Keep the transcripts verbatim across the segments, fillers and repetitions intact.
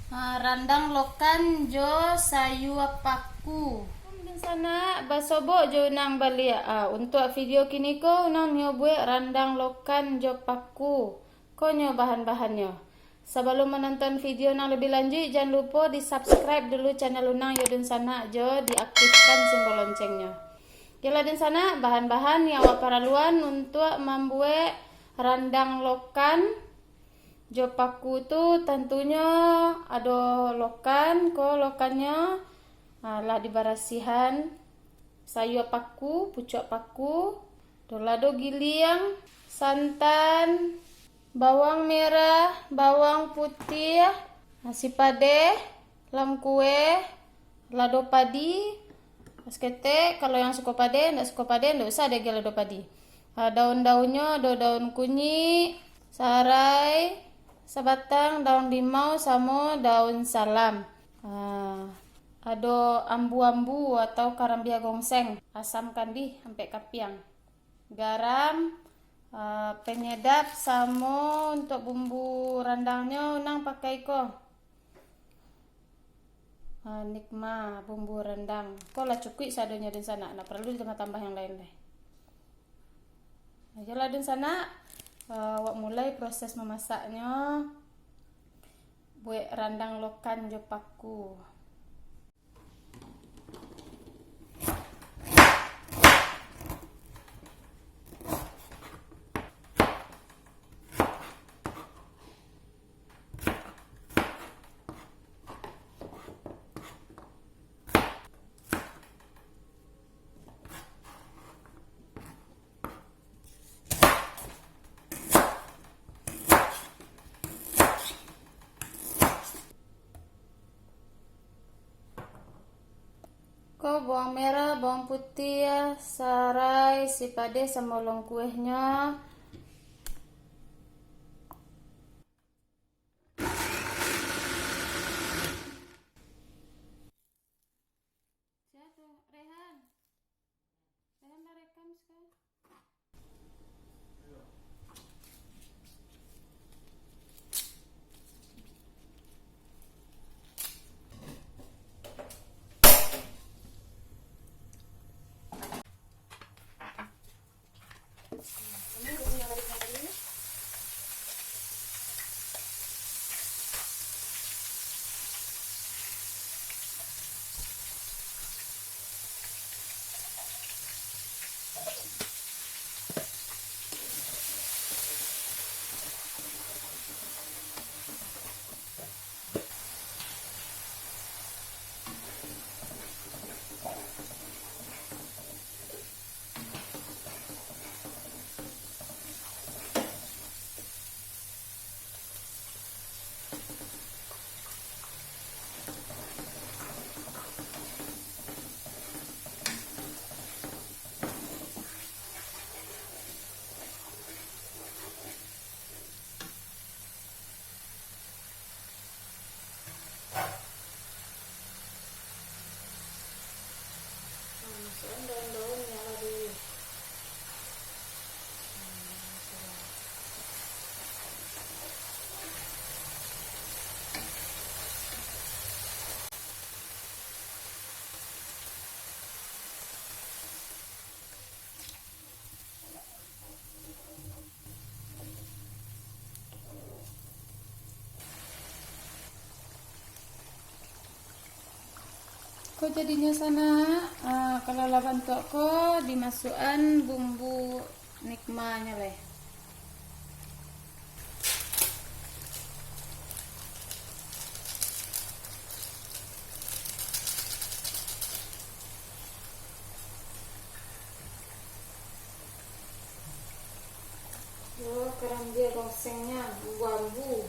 Ah, randang lokan jo sayua paku. Dunsanak, basobok jo unang baliak. Ah, untuak video kiniko, unang nio buek randang lokan jo paku. Ko nyo bahan-bahannyo. Sabalum manonton video nan labiah lanjuik, jan lupo di-subscribe dulu channel unang yo dunsanak, jo diaktifkan simbol loncengnya. Oke lah dunsanak, bahan-bahan yang awak paraluan untuak mambuek randang lokan jo paku tu tantunyo ado lokan, ko lokannyo, ah, lah dibarasihan, sayua paku, pucuak paku, do lado giliang, santan, bawang merah, bawang putiah, nasi padeh, langkueh, lado padi, saketek. Kalau yang suko padeh, ndak suko padeh, ndak usah diagiah lado padi. Ah, daun-daunnyo ado daun kunyik, sarai, sabatang daun limau, samo daun salam. Ah, ado ambu-ambu atau karambia gongseng, asam kandih ampek kapiang, garam, ah, penyedap, samo untuak bumbu randangnyo unang pakai ko. Ah, nikma bumbu randang. Ko lah cukuik sadonyo dunsanak, ndak paralu ditambah-tambah yang lain lai. Nah, iyolah dunsanak, ah, awak mulai proses mamasaknyo. Buek randang lokan jo paku. Ko bawang merah, bawang putiah, sarai, sipadeh, samo langkuehnyo. Sia tu? Rehan. Rehan lah rekam sekarang. Ko jadinyo sanak, ah, kalau lah bantuak ko, dimasuakan bumbu nikmanyo lai. Yo, karambia gongsengnya, bambu.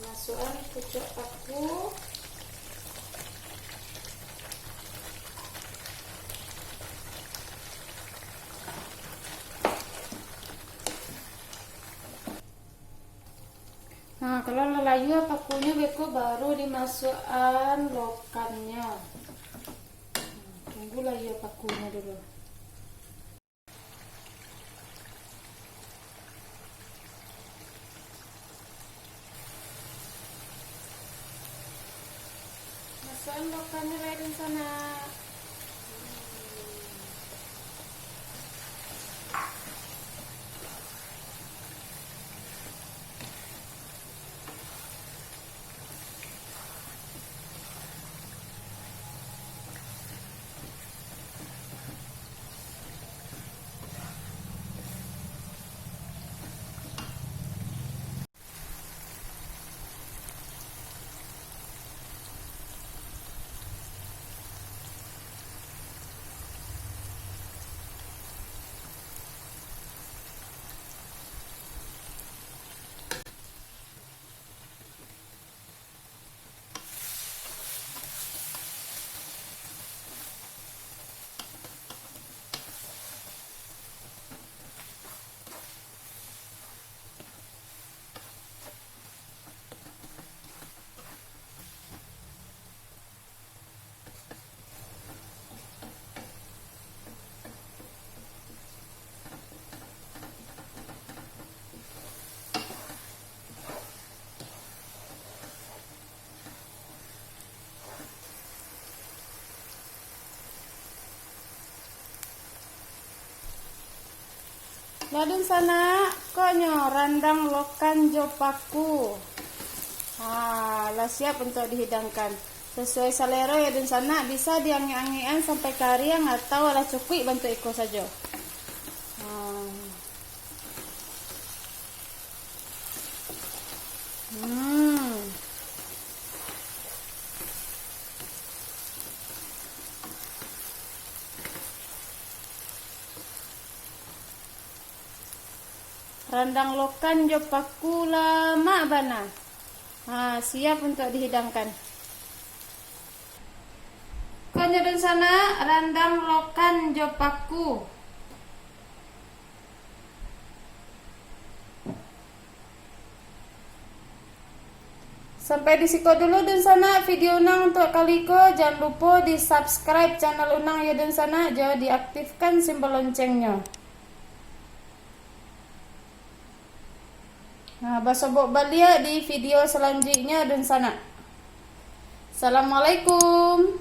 Masuakan pucuak paku. Nah, kalau lah layua pakunyo beko, baru dimasuakan lokannyo. Nah, tunggu layua pakunyo dulu. Masuakan lokannyo lai, dunsanak. Lah, dunsanak, ko nyo randang lokan jo paku. Ha, lah siap untuak dihidangkan. Sasuai salero yo, dunsanak, bisa diangek-angekan sampai kariang atau lah cukuik bantuak iko sajo. Ha. Hmm. Randang lokan jo paku lamak bana. Ha, siap untuak dihidangkan. Ko nyo, dunsanak, randang lokan jo paku. Sampai di siko dulu, dunsanak, video nan untuak kali ko. Jan lupo di-subscribe channel Unang yo, dunsanak, jo diaktifkan simbol loncengnyo. Nah, basobok baliak di video salanjuiknyo, dunsanak. Assalamualaikum.